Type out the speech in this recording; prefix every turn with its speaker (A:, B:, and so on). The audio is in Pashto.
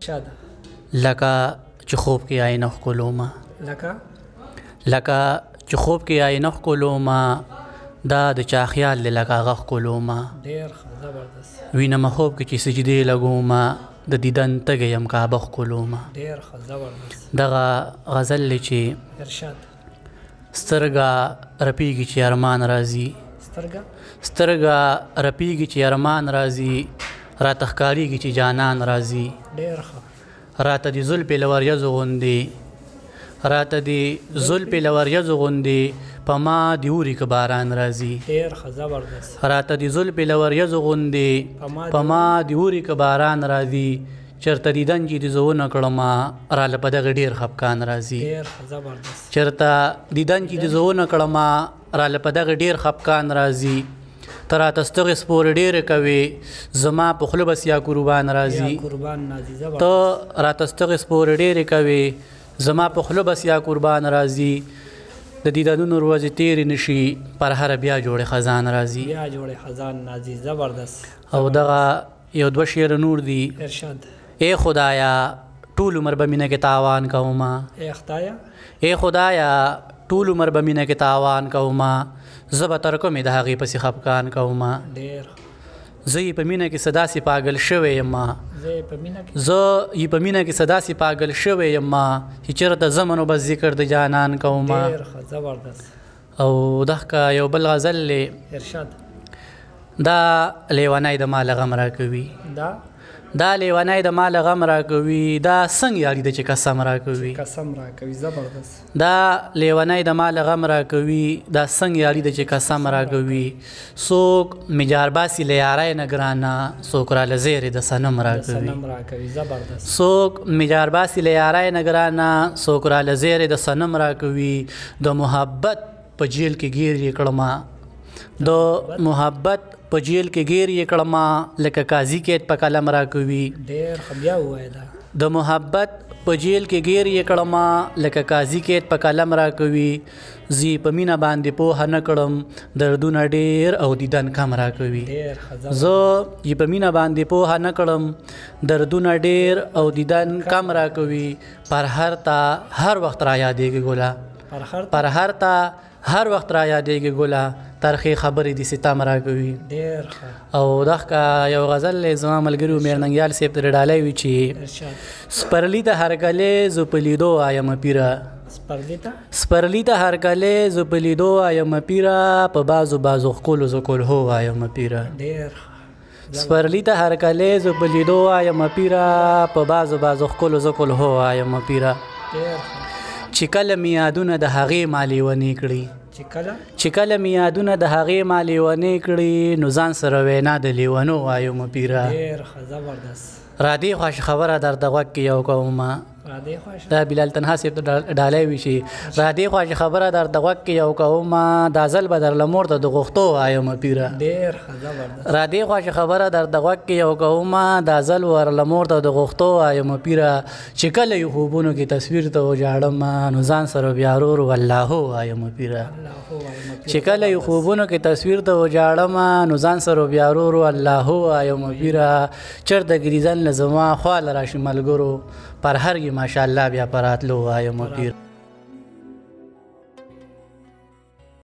A: چا ده؟
B: لکه چې خوب کې آینه ښکلومه، لکه چې خوب کې آینه ښکلومه، دا د چا خیال دی لکه هغه ښکلومه.
A: ډېر ښه، زبردست.
B: وینمه خوب کې چې سجدې لګومه، د دیدن تږی یم کعبه ښکلومه.
A: ډېر ښه، زبردست.
B: دغه غزل دی چې
A: ارشاد.
B: سترګه رپیږي چې ارمان راځي، سترګه رپیږي چې ارمان راځي، راته ښکاریږي چې جانان راځي.
A: ډېر ښه.
B: راته دې زلفې له وریځو غوندې، راته دې زلفې له وریځو غوندې، په ما دې اوري که باران راځي.
A: ډېر ښه، زبردست.
B: راته دې زلفې له وریځو غوندې، په ما دې اوري که باران راځي، چېرته دیدن چې دې زه ونه کړمه، راله په دغه ډېر خفقان راځي.
A: ډېر ښه، زبردست.
B: چېرته دیدن چې دې زه ونه کړمه، راله په دغه ډېر خفقان راځي. ته راته ستغې سپورې ډېرې کوې، زما په خوله به سیا قربان راځي. ته راته ستغې سپورې ډېرې کوې، زما په خوله به سیا قربان راځي. د دیدنونو ورځې تېرې نه شي، پر هره بیا جوړې خزان راځي.
A: بیا جوړې خزان راځي، زبردست.
B: او دغه یو دوه شعره نور دي.
A: ارشاد.
B: ای خدایا ټول عمر به مینه کې تاوان کومه، ای خدایا ټول عمر به مینه کې تاوان کومه، زه به تر کومې د هغې پسې خفقان کومه.
A: ډېر.
B: زه یې په مینه کې څه داسې پاګل شوی یم، زه یې په مینه کې څه داسې پاګل شوی یم چې چېرته ځمه نو بس ذکر د جانان کومه.
A: ډېر ښه، زبردست.
B: او دغه یو بل غزل دی.
A: ارشاد.
B: دا لیونی د ما له غم راکوي، دا لیونی د ما له غم راکوي، دا څنګه یاري ده چې قسم راکوي.
A: قسم راکوي، زبردست.
B: دا لیونی د ما له غم راکوي، دا څنګه یاري ده چې قسم راکوي. څوک مې جار باسي له یارۍ نه ګرانه، څوک راله زیرې د صنم راکوي.
A: زبردست.
B: څوک مې جار باسي له یارۍ نه ګرانه، څوک راله زیرې د صنم راکوي. د محبت په جیل کې ګیر یې کړمه، د محبت په جیل کې ګیر یې کړمه، لکه قاضي کېد په قلم راکوي.
A: ډېر ښه، بیا ووایه دا.
B: د محبت په جیل کې ګیر یې کړمه، لکه قاضي کېد په قلم راکوي. زه یې په مینه باندې پوهه نه کړم، دردونه ډېر او دیدن کم راکوي. زه یې په مینه باندې پوهه نه کړم، دردونه ډېر او دیدن کم راکوي. پر هر تا هر وخت را یادېږي ګله، پر هر تا هر وخت را یادېږي ګله، ترخې خبرې دې ستم راکوي.
A: ډېر ښه.
B: او دغه یو غزل دی زما ملګري عمر ننګیال صاحب ترې ډالۍ وي چې سپرلي ته هرکلی زه په لیدو وایم پیره، سپرلي ته هرکلی زه په لیدو وایم پیره، په بازو بازو ښکلو زه کلهو وایم پیره.
A: ډېر ښه.
B: سپرلي ته هرکلی زه په لیدو وایم پیره، په بازو بازو ښکلو زه کلهو وایم پیره.
A: ډېر ښه.
B: چې کله مې یادونه د هغې ما لیونې کړي، چې کله مې یادونه د هغې ما لیونې کړي، نو ځان سره وینا د لیونو وایم پیره.
A: ډېر ښه، زبردست.
B: را دې خوا چې خبره درته غوږ کې یو کومه، دا بلال تنها صاحب ته ډالۍ وي چې را دې خوا چې خبره درته غوږ کې یو کومه، دا ځل به درله مور ته د غوښتو وایم پیره.
A: ډېر ښه، زبردست.
B: را دې خوا چې خبره درته غوږ کې یو کومه، دا ځل ورله مور ته د غوښتو وایم پیره. چې کله یې خوبونو کې تصویر ته وژاړم، نو ځان سره بیا رور والله وایم پیره. چې کله یې خوبونو کې تصویر ته وژاړم، نو ځان سره بیا رور والله وایم پیره. چېرته ګریزن له زما خواله راشي ملګرو، پر هر یې ماشاءالله بیا په راتلو وایم پیر.